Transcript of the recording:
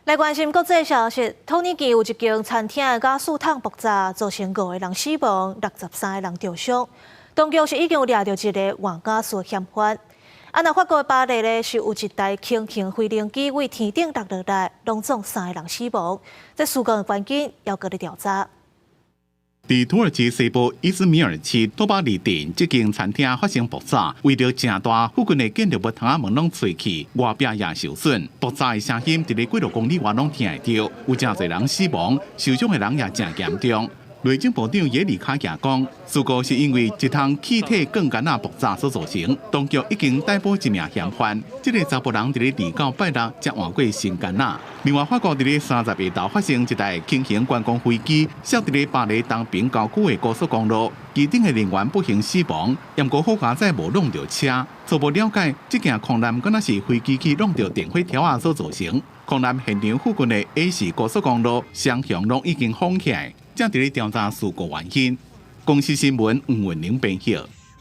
來關心國際消息，土耳其有一間餐廳的瓦斯桶爆炸，造成五個人死亡，63個人著傷。當局是已經有掠著一个換瓦斯嫌犯。啊，若法國巴黎咧，是有一台輕型飛行機對天頂落落來，攏總三個人死亡。這事故的原因猶閣咧調查。佇土耳其西部伊茲米爾市多巴利鎮這間餐廳發生爆炸，威力誠大，附近的建築物窗仔門攏碎去，外壁也受損。爆炸的聲音佇咧幾若公里外攏聽會著，有誠濟人死亡，受傷的人也誠嚴重。內政部長耶里卡亞講，事故是因為一桶氣體鋼桿仔爆炸所造成，當局已經逮捕一名嫌犯。這个查埔人佇咧二九拜六才換過新桿仔。另外，法國佇咧30日頭發生一台輕型觀光飛機，摔佇咧巴黎東邊郊區的高速公路，機頂的人員不幸死亡，毋過好佳哉無挵著車。初步了解，這件空難敢若是飛機去挵著電火條仔所造成。空難現場附近的 A 四高速公路雙向攏已經封起來，正佇咧調查事故原因。公視新聞吳文玲編譯。